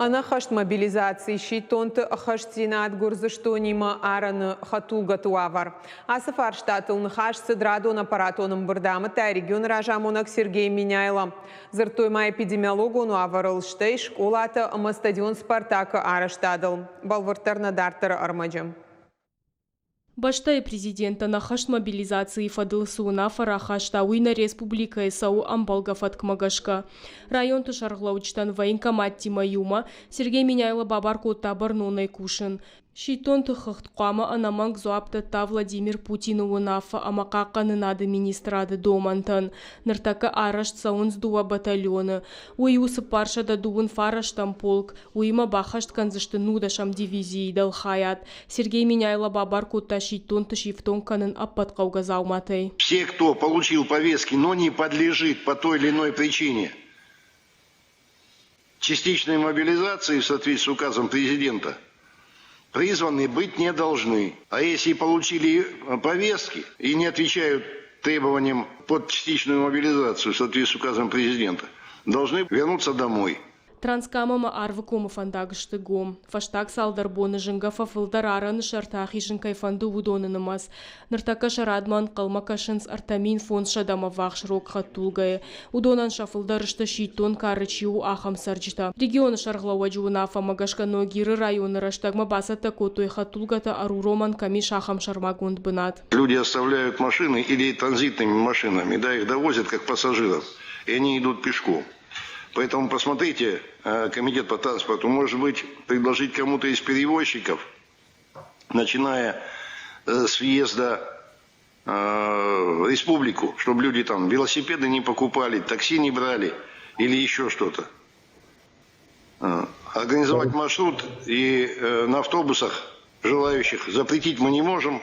Ӕнӕххӕст мобилизаци, сидтонты ӕххӕстдзинад, Гуырдзыстонимӕ арӕны хӕдтулгӕты уавӕр. Ацы фарстатыл ныхас цыд радон аппаратон ӕмбырды, амыдта регионы разамонӕг Сергей Меняйло. Дзырдтой ма эпидемиологон уавӕрыл, стӕй скъолатӕ ӕмӕ стадион «Спартак»-ы арӕзтадыл. Бӕлвырддӕр нӕ дарддӕры ӕрмӕджы. Бӕстӕйы президент ӕнӕххӕст мобилизацийы фӕдыл цы уынаффӕ рахаста, уый нӕ республикӕйы цӕуы ӕмбӕлгӕ фӕткмӕ гӕсгӕ. Районты сӕргълӕуджытӕн военкоматтимӕ иумӕ Сергей Меняйло бабар кодта бӕрнонӕй кусын. Сидтонты хыгъд хъуамӕ ӕнӕмӕнг дзуапп дӕтта Владимир Путины уынаффӕ ӕмӕ Хъахъхъӕнынады министрады домӕнтӕн. Ныртӕккӕ арӕзт цӕуынц дыууӕ батальоны. Уый у 409 фарӕстӕм полк, Уыимӕ баххӕст кӕндзысты нудӕсӕм дивизийы дӕлхайад. Сергей Меняйло бабар кодта сидтонты сифтонг кӕнын ӕппӕт хъӕугӕ дзауматӕй. Все, кто получил повестки, но не подлежит по той или иной причине частичной мобилизации в соответствии с указом президента, призваны быть не должны. А если получили повестки и не отвечают требованиям под частичную мобилизацию в соответствии с указом президента, должны вернуться домой. Транскам ӕмӕ Арвыкомы фӕндаг сты гом. Фӕстаг цалдӕр боны зынгӕ фӕфылдӕр арӕны сӕрты ахизын кӕй фӕнды, уыдоны нымӕц. Ныртӕккӕ сӕ радмӕ ӕнхъӕлмӕ кӕсынц 3500 ӕввахс рог хӕдтулгӕйы. Уыдонӕн сӕ фылдӕр сты сидтон кары чи у, ахӕм цӕрджытӕ. Регионы сӕргълӕууӕджы уынаффӕмӕ гӕсгӕ Ногиры районы рӕстӕгмӕ бацӕттӕ кодтой хӕдтулгӕтӕ ӕруромӕн кӕм ис, ахӕм сӕрмагонд бынат. Люди оставляют машины или транзитными машинами, да, их довозят как пассажиров, и они идут пешком. Поэтому посмотрите, комитет по транспорту, может быть, предложить кому-то из перевозчиков, начиная с въезда в республику, чтобы люди там велосипеды не покупали, такси не брали или еще что-то. Организовать маршрут и на автобусах желающих запретить мы не можем.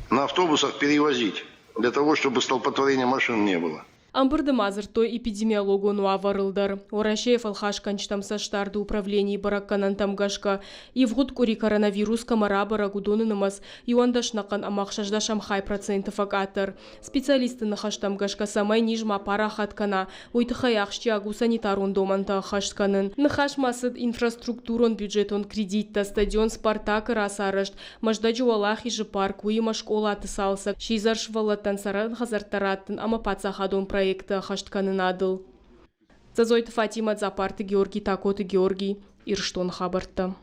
На автобусах перевозить для того, чтобы столпотворения машин не было. Ӕмбырды ма дзырдтой эпидемиологон уавӕрыл дӕр. Уӕрӕсейы фӕлхасгӕнджытӕм цӕстдарды управленийы бӕрӕггӕнӕнтӕм гӕсгӕ, ивгъуыд къуыри коронавирус кӕмӕ рабӕрӕг, уыдоны нымӕц иуӕндӕс нӕхъӕн ӕмӕ ӕхсӕздӕсӕм хай проценты фӕкъаддӕр. Специалистты ныхӕстӕм гӕсгӕ, цӕмӕй низ ма парахат кӕна, уый тыххӕй ахсджиаг у санитарон домӕнтӕ ӕххӕст кӕнын. Ныхас ма цыд инфраструктурон бюджетон кредиттӕ, стадион «Спартак»-ы рацарӕзт, Мӕздӕджы Уӕлахизы парк, уыимӕ скъолаты цалцӕг, сидзӕр сывӕллӕттӕн цӕрӕн хӕдзӕрттӕ раттын ӕмӕ паддзахадон проектты ӕххӕсткӕнынадыл. Дзӕдзойты Фатимӕ, Дзапарты Георги, Такоты Георги, Ирыстоны хабӕрттӕ.